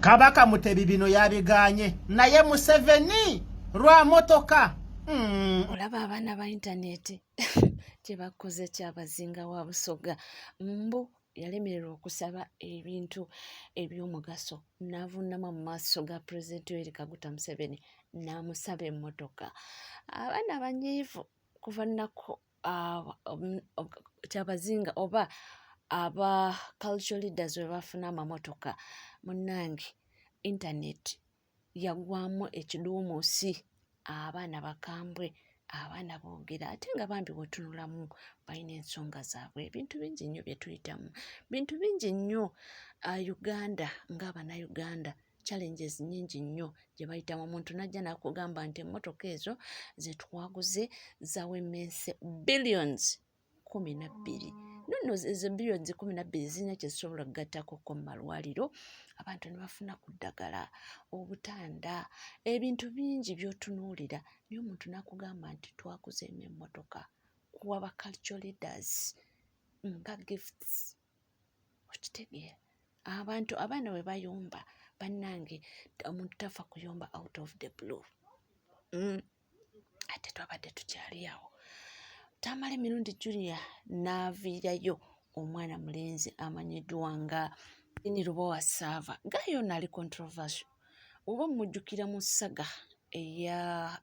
Kabaka Mutebi bino yabiganye naye Museveni lwa motoka. Olaba abaana ba intaneti kye bakoze Kyabazinga wa Busoga, mbu yalemererwa okusaba ebintu eby'omugaso n'avunnama mu maaso ga Pulezidenti Yoweri Kaguta Museveni n'amusaba emmotoka. Abaana banyiivu kuva nnaku Kyabazinga oba aba cultural leaders we bafuna amamotoka. Munnange, intaneti yagwamu ekiduumuusi, abaana bakambwe, abaana boogera, ate nga bambi bw'otunulamu balina ensonga zaabwe. Ebintu bingi nnyo bye tuyitamu, bintu bingi nnyo Uganda ng'Abannayuganda, challenges nnyingi nnyo gye bayitamu. Omuntu n'ajja n'akugamba nti emmotoka ezo ze twaguze zawemmense billions 12. Nonno ezo billions 12 zirina kye zisobola okugattako ko mu malwaliro, abantu ne bafuna ku ddagala, obutanda, ebintu bingi by'otunuulira, naye omuntu n'akugamba nti twaguzeemu emmotoka kuwa ba cultural leaders nga gifts. Okitegeera? Abantu, abaana bwe bayomba, bannange, omuntu tafa kuyomba out of the blue. Ate twabadde tukyali awo, Tamale Mirundi Junior n'aviirayo omwana mulenzi amanyiddwa nga Dean Lubowa Saava. Gayo ono ali controversial, oba mujjukira mu saga eya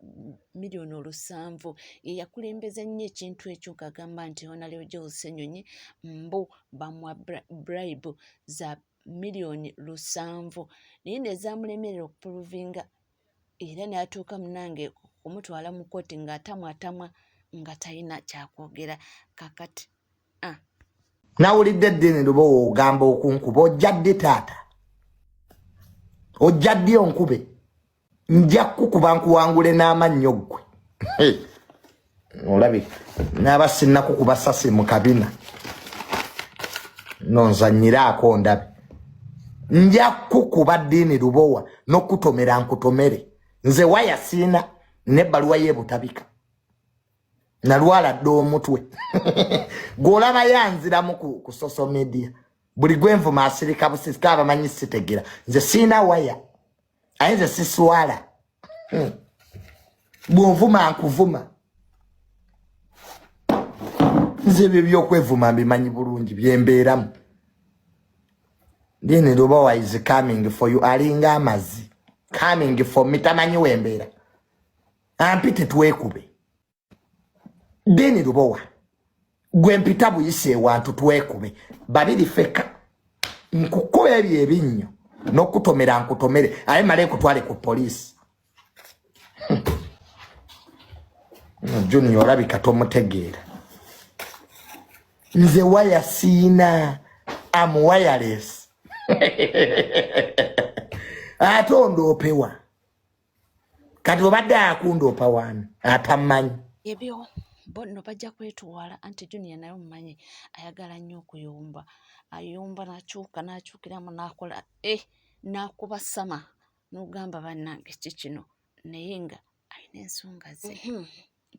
miliyoni 7, ye yakulembeza nnyo ekintu ekyo ng'agamba nti Honorable Joel Ssenyonyi mbu bamuwa bribe za miliyoni 7, naye nezamulemerera okuprovinga, era n'atuuka munange kumutwala mu kkooti ng'atamwatamwa nga talina kyakwogera. Kakati ah. Nawulidde eddiini Lubowa ogamba okunkuba. Ojja ddi, taata? Ojja ddi onkube? Nja kukuba nkuwangule n'amannyo ggwe. Olabi naaba sinnakukuba sasi mu kabina nonzanyiraako ndabe. Nja kukuba, Ddiini Lubowa, n'okutomera nkutomere. Nze waya siina n'ebbaluwa y'ebutabika. Nalwala dda omutwe. Gw'olaba yanziramu ku social media, buli gwenvuma asirika busisika, abamanyi sitegera. Nze siina waya, aye nze siswala. Bw'onvuma nkuvuma. Nze ebyo byokwevuma mbimanyi bulungi, byembeeramu. Dini Lubowa is coming for you. Alinga amazi coming for me, tamanyi wembeera. Ampite twekube. Dini Lubowa, gwe mpita buyise ewantu twekube babiri feka, nkukuba ebyo ebinnyo n'okutomera nkutomere, aye male nkutwale ku poliisi. Junior olabika tomutegeera. Nze waya siina, am wireless. Ate ondoopewa kati obadde akundoopa wani atammanyi? Ebyo bo nno bajja kwetwala. Anti Junior naye omumanyi ayagala nnyo okuyomba, ayomba n'akyuka n'akyukiramu n'akola n'akuba sama n'ogamba bannange ki kino, naye nga alina ensonga ze.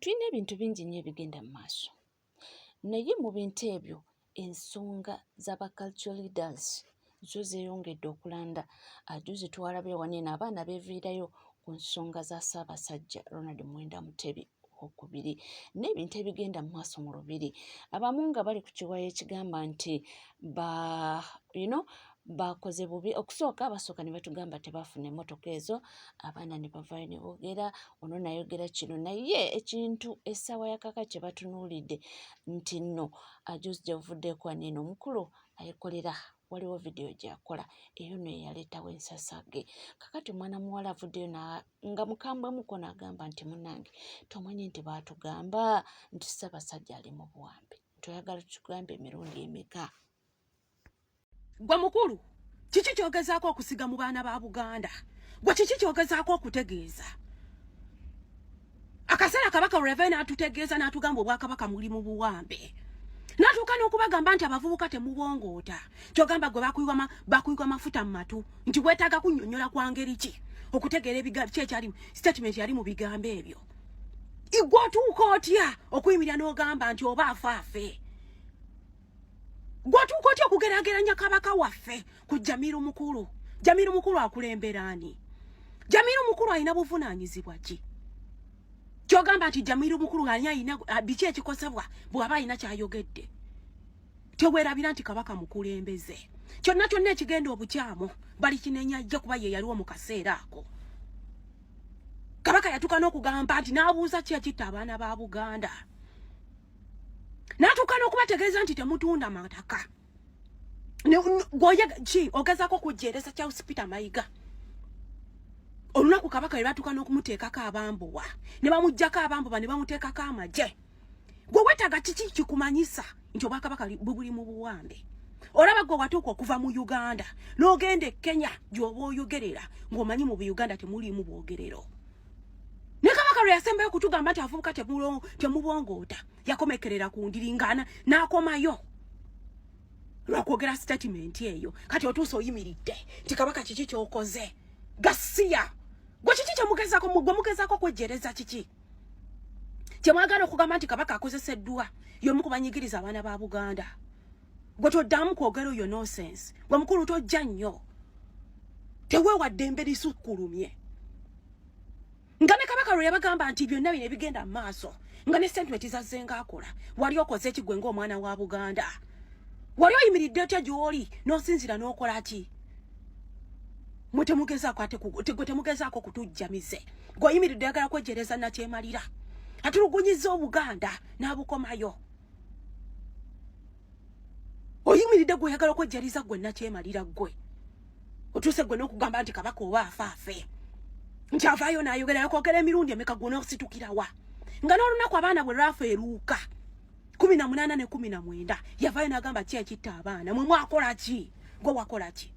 Tulina ebintu bingi nnyo ebigenda mu maaso, naye mu bintu ebyo ensonga z'aba cultural leaders zo zeeyongedde okulanda. Juzi twalabye wano eno abaana beeviirayo ku nsonga za Ssaabasajja Ronald Muwenda Mutebi Owokubiri n'ebintu ebigenda mu maaso mu lubiri, abamu nga bali ku kiwayo ekigamba nti ba bakoze bubi. Okusooka basooka ne batugamba tebafuna emmotoka ezo, abaana ne bavaayo ne boogera, ono nayogera kino, naye ekintu essaawa ya kaka kye batunuulidde nti nno juzi gye buvuddeko wano eno omukulu ayekolera waliwo vidiyo gyakola eyo nno eyaleetawo ensasage. Kakati omwana muwala avuddeyo nga mukambwemuko n'agamba nti munnange, tomanyi nti baatugamba nti Ssaabasajja ali mu buwambe, nti oyagala tukigambe emirundi emeka? Gwe mukulu, kiki kyogezaako okusiga mu baana ba Buganda? Gwe kiki kyogezaako okutegeeza? Akaseera Kabaka lweva n'atutegeeza n'atugamba obwakabaka muli mu buwambe, n'atuuka n'okubagamba nti abavubuka temubongoota. Kyogamba gwe bakuyiwa mafuta mu matu nti weetaaga kunnyonnyola kwa ngeri ki okutegeera ki ekyali statement yali mu bigambo ebyo? Igwe otuuka otya okuyimirira n'ogamba nti oba afa afe? Gw'otuuka otya okugeraageranya Kabaka waffe ku Jamiru Mukulu? Jamiru Mukulu akulembera ani? Jamiru Mukulu alina buvunaanyizibwa ki? Kyogamba nti Jamiru Mukulu ani alina biki ekikosebwa bw'aba alina kyayogedde? Teweerabira nti Kabaka mukulembeze. Kyonna kyonna ekigenda obukyamu balikinenya ye, kuba ye yaliwo mu kaseera ako. Kabaka yatuuka n'okugamba nti n'abuuza ki ekitta abaana ba Buganda, n'atuuka n'okubategeeza nti temutunda mataka. Gwoye ki ogezaako okujjeereza Charles Peter Mayiga? Olunaku Kabaka lwe batuuka n'okumuteekako abambowa, ne bamuggyako abambowa, ne bamuteekako amagye, gwe wetaaga kiki kikumanyisa nti obwakabaka bubuli mu buwambe? Olaba gwe watuuka okuva mu Uganda n'ogenda e Kenya gy'oba oyogerera ng'omanyi mu Buganda temuliimu bwogerero. Ne Kabaka lwe yasembayo okutugamba nti abavubuka temubongoota, yakomekerera ku ndiri nga n'akomayo lwakwogera statement eyo. Kati otuuse oyimiridde nti Kabaka kiki kyokoze? Gasiya gwe, kiki kyemugezako? Gwe mugezaako kwejjereza kiki kyemwagala okugamba nti Kabaka akozeseddwa y'omu kubanyigiriza abaana ba Buganda? Gwe toddamu kwogera oyo nonsense. Gwe mukulu tojja nnyo, teweewa ddembe lisukkulumye. Nga ne Kabaka lwe yabagamba nti byonna bino ebigenda mu maaso nga ne sentiment zazze ng'akola, wali okoze ekigwe ng'omwana wa Buganda? Wali oyimiridde otya gy'oli n'osinzira n'okola ki? Mwe temugezaako, ate gwe temugezaako kutujjamize. Gwe oyimiridde oyagala kwejjereza nakyemalira atulugunyiza Obuganda n'abukomayo. Oyimiridde gwe oyagala okwejjaliza gwe nakyemalira. Gwe otuuse gwe n'okugamba nti Kabaka oba afa afe, nti avaayo n'ayogera. Yakwogera emirundi emeka? Gwe n'ositukirawa nga n'olunaku abaana bwe lwafa eruuka 18 ne 19 yavaayo n'agamba ki ekitta abaana? Mwe mwakola ki? Gwe wakola ki?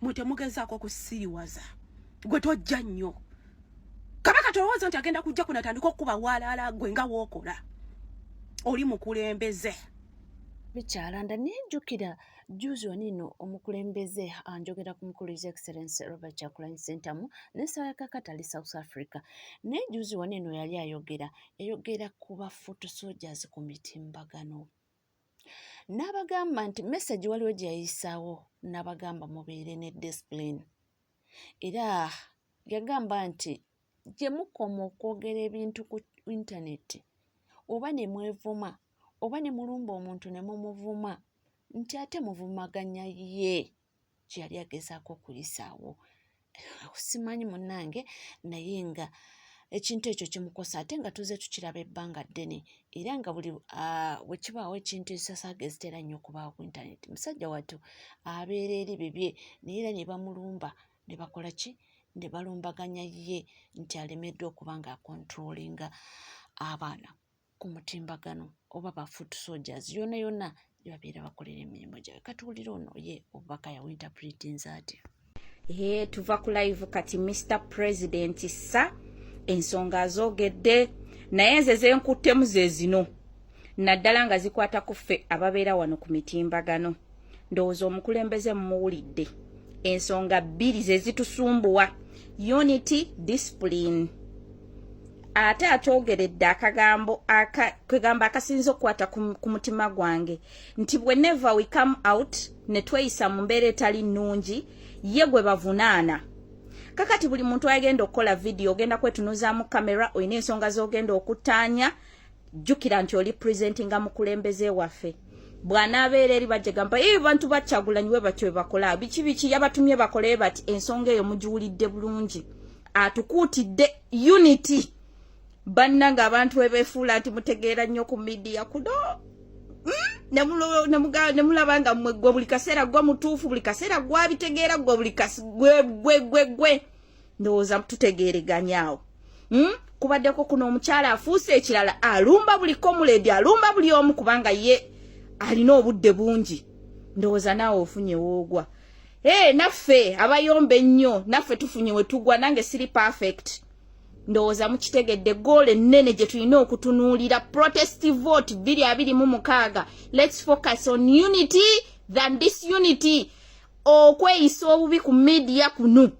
Mwe temugezaako kusiriwaza. Gwe tojja nnyo. Kabaka tolowooza nti agenda kujja kuno atandika okukuba waalaala gwe nga wookola. Oli mukulembeze. Bikyalanda nejjukira juzi wano omukulembeze, njogera ku mukulu His Excellence Robert Kyagulanyi Ssentamu, n'essaawa kakati ali South Africa, naye juzi wano eno yali ayogera, eyogera ku ba foot soldiers ku mitimbagano, n'abagamba nti message waliwo gye yayisaawo, n'abagamba mubeere ne discipline. Era yagamba nti gye mukoma okwogera ebintu ku internet, oba ne mwevuma, oba ne mulumba omuntu ne mumuvuma, nti ate muvumaganya ye kye yali agezaako okuyisaawo. Simanyi munnange, naye nga ekintu ekyo kimukosa, ate nga tuze tukiraba ebbanga ddene, era nga buli bwe kibaawo ekintu esasaaga ezitera nnyo okubaawo ku internet, musajja wattu abeera eri bibye, naye era ne bamulumba, ne bakola ki, ne balumbaganya ye nti alemeddwa okuba nga acontrollinga abaana ku mutimbagano oba ba foot soldiers yonna yonna gye babeera bakolera emirimu gyabwe. Katuwulire ono ye obubaka yawinterpretinze atya. Ee, tuva ku live kati. Mr President sa ensonga azoogedde, naye nze zenkuttemu ze zino, naddala nga zikwata ku ffe ababeera wano ku mitimbagano. Ndowooza omukulembeze mumuwulidde. Ensonga bbiri ze zitusumbuwa: unity, discipline. Ate atwogeredde akagambo kwegamba akasinza okukwata ku mutima gwange, nti whenever we come out ne tweyisa mu mbeera etali nnungi, ye gwe bavunaana. Kakati buli muntu agenda okukola vidiyo, ogenda kwetunuzaamu kamera, olina ensonga z'ogenda okuttaanya, jjukira nti oli presentinga mukulembeze waffe. Bw'anaabeera eri bajja gamba, "Ee, bantu bakyagulanyi we batyo bakola biki biki, yabatumye bakole bati." Ensonga eyo mugiwulidde bulungi, atukuutidde unity. Bannanga, abantu webeefuula nti mutegeera nnyo ku media kuno, Ne mulaba nga mmwe gwe buli kaseera gwe mutuufu, buli kaseera gwabitegeera, gwe buli gwe gwe gwe gwe. Ndowooza tutegeereganyaawo. Kubaddeko kuno omukyala afuuse ekirala, alumba buli comrade, alumba buli omu, kubanga ye alina obudde bungi. Ndowooza naawe ofunye woogwa. Hey, naffe abayomba ennyo naffe tufunye we tugwa. Nange siri perfect. Ndowooza mukitegedde goal ennene gye tulina okutunuulira: protest vote 2026. Let's focus on unity than disunity. Okweyisa obubi ku media kuno,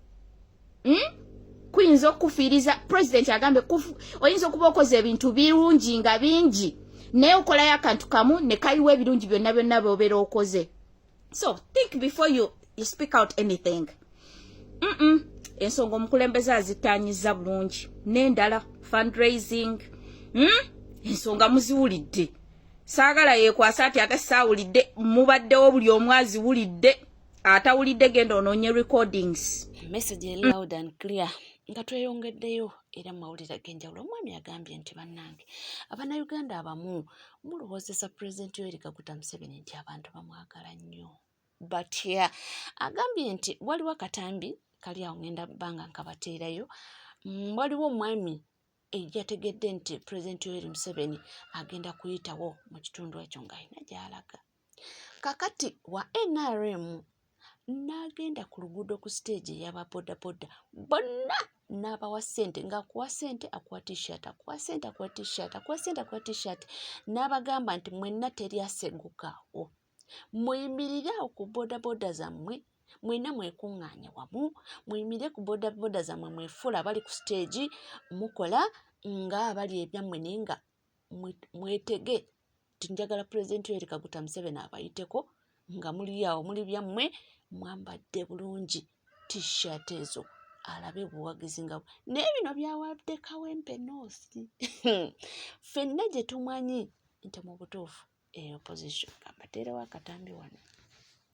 Kuyinza okukufiiriza. President agambe oyinza okuba okoze ebintu birungi nga bingi, naye okolayo akantu kamu ne kayiwa ebirungi byonna byonna byobeera okoze. So think before you You speak out anything. Ensonga omukulembeze azitanyiza bulungi. N'endala fundraising. Ensonga muziwulidde. Saagala yeekwasa ati ate saawulidde, mubaddewo buli omu aziwulidde. Atawulidde genda onoonye recordings. Message eri loud and clear. Nga tweyongeddeyo era mu mawulire ag'enjawulo, omwami agambye nti bannange Abannayuganda abamu mulowoozesa Pulezidenti Yoweri Kaguta Museveni nti abantu bamwagala nnyo batya. Agambye nti waliwo akatambi kali awo, ngenda bbanga nkabateerayo. Waliwo omwami eyategedde nti Pulezidenti Yoweri Museveni agenda kuyitawo mu kitundu ekyo ng'alina gy'alaga. Kakati wa NRM n'agenda ku luguudo ku siteegi ey'ababodaboda bonna n'abawa ssente, ng'akuwa ssente akuwa T-shirt, akuwa ssente akuwa T-shirt, akuwa ssente akuwa T-shirt, n'abagamba nti mwenna teri asegukaawo, muyimirire awo ku bodaboda zammwe, mwenna mwekuŋŋaanye wamu, muyimirire ku bodaboda zammwe, mwefuula abali ku siteegi, mukola ng'abali ebyammwe, naye nga mwetege nti njagala Pulezidenti Yoweri Kaguta Museveni abayiteko nga muli awo muli byammwe, mwambadde bulungi T-shirt ezo, alabe obuwagizi nga. Naye bino byawadde Kawempe North, ffenna gye tumanyi nti mu butuufu eyo opposition. Kambateerewo akatambi wano.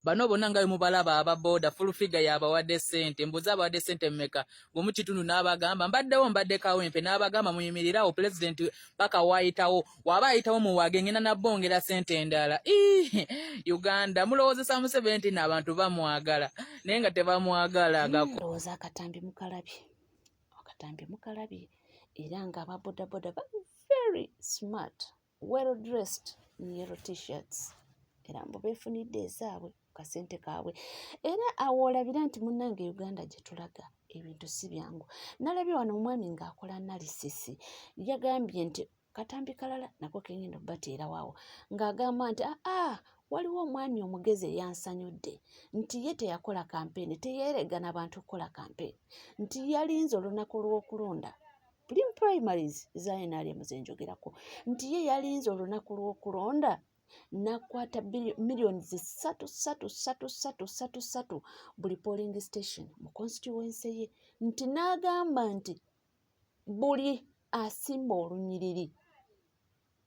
Bano bonna nga bwe mubalaba aba boda, Full Figure yabawadde ssente. Mbuze abawadde ssente mmeka? Gumu kitundu. N'abagamba mbaddewo, mbadde Kawempe, n'abagamba muyimirirawo pulezidenti paka waayitawo, waba ayitawo muwage, ngenda nabbongera ssente endala. Ii, Uganda mulowoozesa Museveni nti n'abantu bamwagala, naye nga tebamwagala. Ndowooza akatambi mukalabye, akatambi mukalabye, era nga aba bodaboda ba very smart, well dressed in yellow T-shirts, era mbu beefunidde ezaabwe kasente kaabwe. Era awo olabira nti munnange Uganda gye tulaga ebintu si byangu. Nalabye wano omwami ng'akola analysis, yagambye nti katambi kalala nako kengenda obbateerawo awo, ng'agamba nti aa waliwo omwami omugezi eyansanyudde nti ye teyakola kampeyini, teyeerega n'abantu kukola kampeyini, nti yalinze olunaku lw'okulonda primaries za NRM zenjogerako, nti ye yalinze olunaku lw'okulonda n'akwata miliyoni 3 3 3 3 3 3 buli polling station mu constituency ye, nti n'agamba nti buli asimba olunyiriri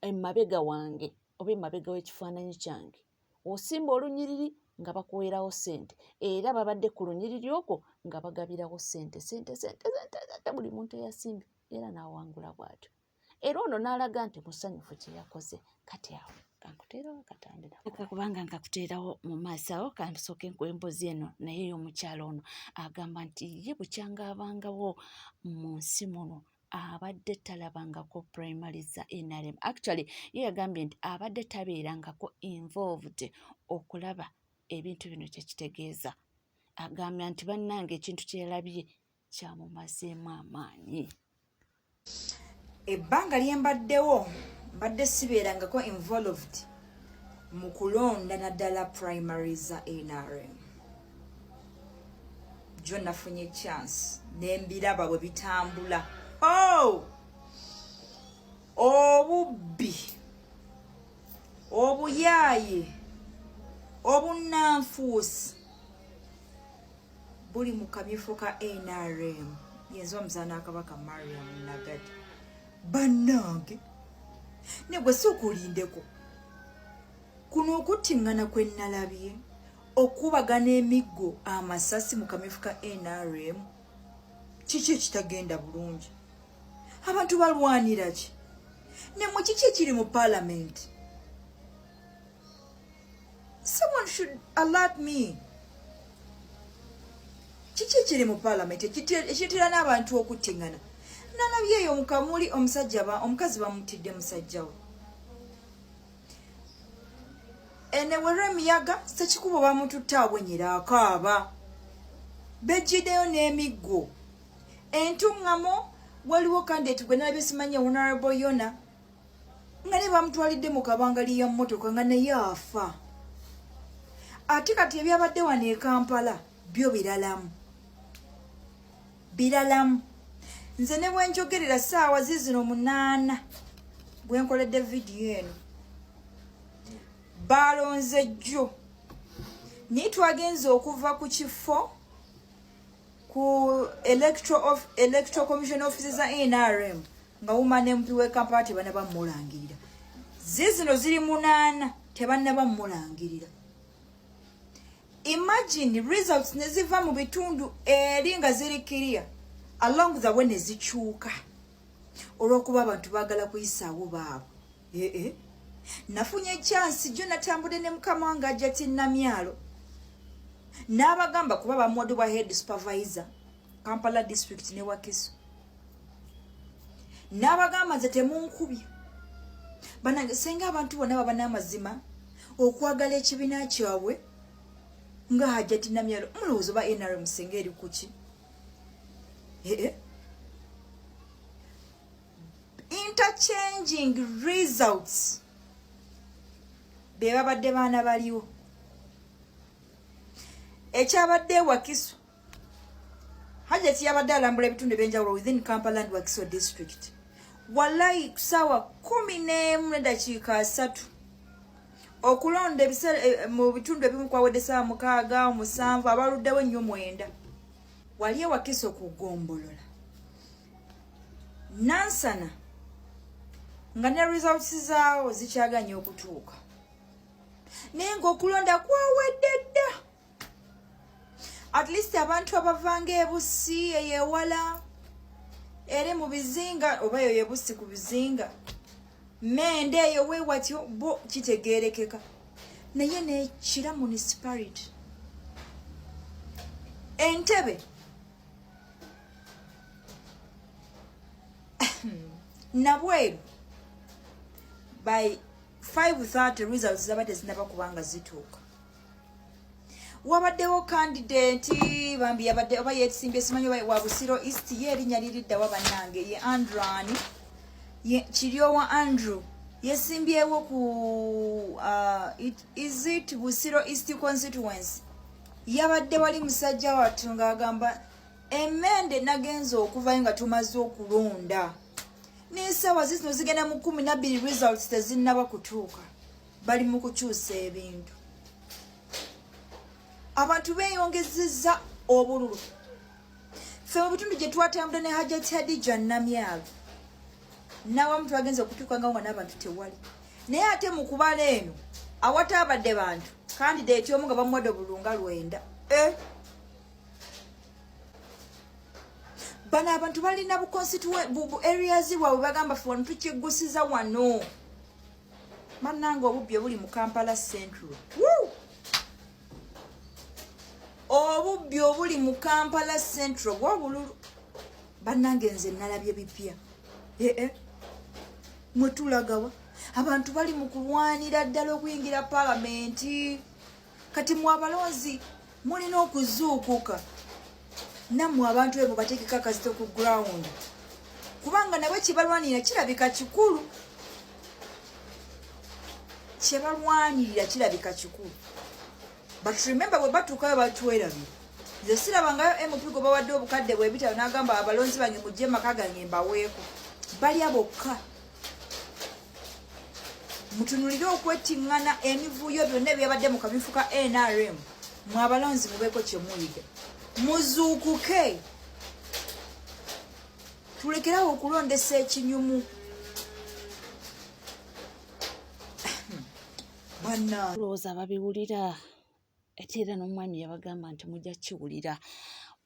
emabega wange oba emabega w'ekifaananyi kyange, osimba olunyiriri nga bakuweerawo ssente, era babadde ku lunyiriri okwo nga bagabirawo ssente, ssente, ssente, ssente, ssente buli muntu eyasimbye, era n'awangula bw'atyo. Era ono n'alaga nti musanyufu kye yakoze. Kati awo kankuteerawo akatambi kubanga nkakuteerawo mu maaso awo. Kansooke nkuwa emboozi eno naye ey'omukyalo ono agamba nti ye bukyanga abangawo mu nsi muno abadde talabangako primary za NRM. Actually ye yagambye nti abadde tabeerangako involved okulaba ebintu bino kye kitegeeza. Agambye nti bannange ekintu kye yalabye kyamumazeemu amaanyi. Ebbanga lye mbaddewo mbadde sibeerangako involved mu kulonda, naddala primary za NRM. Jo nafunye chance nembiraba bwe bitambula. Oh! Obubbi, obuyaaye, obunnanfuusi buli mu kamyufu ka NRM. Yenze omuzaana Akabaka Mariam Nagadi. Bannange, ne gwe sooka olindeko kuno okuttiŋŋana kwe nnalabye, okubagana emiggo, amasasi mu kamyufu ka NRM. Kiki ekitagenda bulungi? Abantu balwanira ki? Nemwe kiki ekiri mu paalamenti? Someone should alert me. Kiki ekiri mu paalamenti ekireetera n'abantu okuttiŋŋana? Nalabye eyo mu Kamuli omusajja, omukazi bamutidde musajja we. Enewera emiyaga Sekikubo bamututte awenyera akaaba, bejjiddeyo n'emiggo entuŋŋamo. Waliwo candidate gwe nalabye, simanyi Honorable Yona, nga naye bamutwalidde mu kabangali ya mmotoka nga naye afa. Ate kati ebyabadde wano e Kampala byo biralamu, biralamu. Nze ne bwenjogerera saawa zizino 8 bwenkoledde vidiyo eno, balonze jjo. Naye twagenze okuva ku kifo ku electoral commission office za NRM nga woman MP we Kampala tebanaba mulangirira. Zizino ziri 8 tebanaba mulangirira. Imagine results neziva mu bitundu eri nga ziri clear along the way nezikyuka olw'okuba abantu baagala kuyisaawo baabwe. Nafunye chance jo natambudde ne mukama wange ajja Namyalo n'abagamba kuba bamuwadde bwa head supervisor Kampala district ne Wakiso, n'abagamba nze temunkubye banange, senga abantu bonna baba n'amazima okwagala ekibiina kyabwe nga Hajjati Namyalo. Mulowooza ba NRM senga eri kuki? Interchanging results be babadde baana baliwo. Ekyabadde Wakiso, Hajjati yabadde alambula ebitundu ebyenjawulo within Kampala and Wakiso district. Wallahi kusaawa 11:30, okulonda ebiseera mu bitundu ebimu kwawedde saawa 6, 7, abaluddewo ennyo 9. Wali ewakiso ku ggombolola Nansana nga ne results zaawo zikyaganye okutuuka, naye ng'okulonda kwawedde dda. At least abantu abavanga ebusi eyo ewala eri mu bizinga oba eyo yebusi ku bizinga mende eyo weewatyo bo kitegeerekeka, naye nekira municipality Entebe Nabweru by 5:30 results zaba tezinaba kubanga zituuka. Wabaddewo candidate bambi yabadde oba yeesimbye simanyi oba wa Busiro East, ye erinnya liriddawa bannange, ye Andrew ani, ye Kiryowa Andrew yesimbyewo ku is it Busiro East constituency. Yabadde wali musajja wattu ng'agamba emende nagenza okuvayo nga tumaze okulonda n'essaawa zizino zigenda mu 12, results tezinnaba kutuuka, bali mu kukyusa ebintu. Abantu beeyongezezza obululu. Ffe mu bitundu gye twatambula ne Hajati Hadija Namyalo nawamu twagenza okutuuka nga n'abantu tewali, naye ate mu kubala eno awataabadde bantu candidate omu nga bamuwadde obulunga 9. E bano abantu balina bu areas bwabwe bagamba ffe wano tukiggusiza wano. Bannange, obubbi obuli mu Kampala Central, Woo! Obubbi obuli mu Kampala Central bwobululu. Bannange, nze nalabye bipya. Ee, mwetulagawa abantu bali mu kulwanira ddala okuyingira palamenti. Kati mwe abalonzi mulina okuzuukuka, nammwe abantu ebo bateekeko akazito ku ground, kubanga nabwe kyebalwanirira kirabika kikulu, kyebalwanirira kirabika kikulu. But remember, bwe batuukayo batwerabira. Nze sirabangayo MP gwe bawadde obukadde bwebitalo n'agamba abalonzi bange mujje maka gange mbaweeko. Balya bokka. Mutunulire okwettiŋŋana, emivuyo byonna ebyabadde mu kamyufu ka NRM. Mwe abalonzi mubeeko kyemuyiga, muzuukuke, tulekerawo okulondesa ekinyumu banna. Lowooza babiwulira ate era n'omwami yabagamba nti mujja kiwulira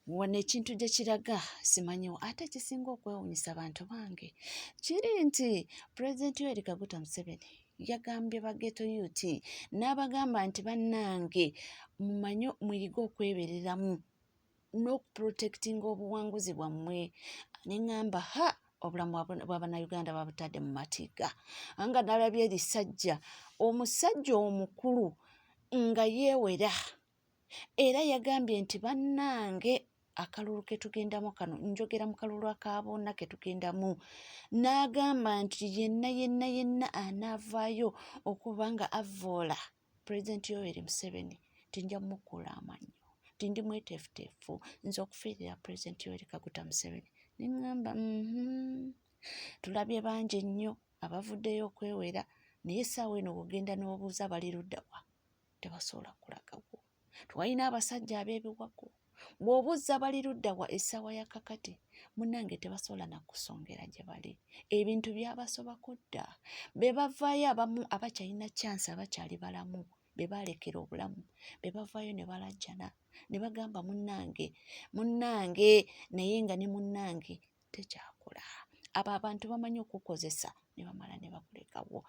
wano ekintu gye kiraga simanyiwo. Ate ekisinga okwewuunyisa bantu bange kiri nti Pulezidenti Yoweri Kaguta Museveni yagambye ba ghetto youth n'abagamba nti bannange mumanye muyige okwebereramu n'okuprotectinga obuwanguzi bwammwe. Ne ŋŋamba ha, obulamu bw'abannayuganda babutadde mu matiga, nga nalabye erisajja omusajja omukulu nga yeewera era yagambye nti bannange akalulu ke tugendamu kano, njogera mu kalulu aka bonna ke tugendamu, n'agamba nti yenna yenna yenna anaavaayo okuba nga avvoola Pulezidenti Yoweri Museveni nti nja mmukuula amannyo, nti ndi mweteefuteefu nze okufiirira Pulezidenti Yoweri Kaguta Museveni. Ne ŋŋamba tulabye bangi nnyo abavuddeyo okwewera, naye essaawa eno bw'ogenda n'obuuza bali ludda wa, tebasobola kulagawo. Twalina abasajja ab'ebiwago. Bw'obuuza bali ludda wa essaawa ya kakati, munnange tebasobola na kusongera gye bali. Ebintu byabasobako dda. Be bavaayo abamu abakyalina chance abakyali balamu be baalekera obulamu be bavaayo ne balajjana ne bagamba munnange munnange naye nga ne munnange tekyakola. Abo abantu bamanyi okukozesa ne bamala ne bakulekawo.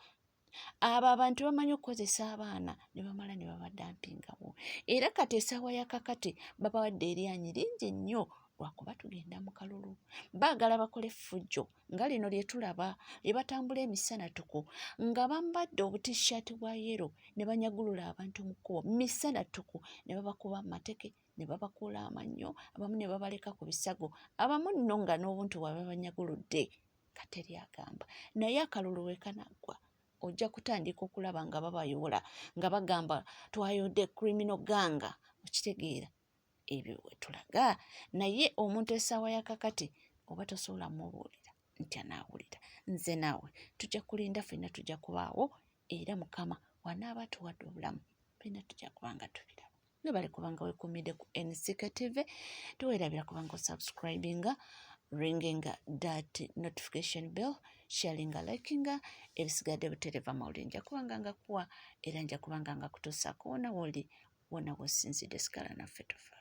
Abo abantu bamanyi okukozesa abaana ne bamala ne babadampingawo. Era kati essaawa ya kakati babawadde eryanyi lingi nnyo lwakuba tugenda mu kalulu. Baagala bakole effujjo nga lino lye tulaba lye batambula emisana ttuku nga bambadde obutishaati bwa yero ne banyagulula abantu mu kkubo misana ttuku ne babakuba amateke ne babakuula amannyo abamu ne babaleka ku bisago abamu nno nga n'obuntu bwabwe babanyaguludde kateri agamba naye akalulu we kanaggwa ojja kutandika okulaba nga babayoola nga bagamba twayodde criminal ganga okitegeera ebyo wetulaga naye omuntu essaawa ya kakati oba tosobola mubuulira nti anaawulira nze naawe tujja kulinda fenna tujja kubaawo era mukama wanaaba atuwadde obulamu fenna tujja kuba nga tubiraba webale kubanga wekumidde ku NCK TV tewerabira kubanga osubscribinga ringinga that notification bell sharinga likinga ebisigadde butereva mawulire nja kubanga nga kuwa era nja kubanga nga kutuusaako wona woli wona wosinzidde sigala naffe tofa.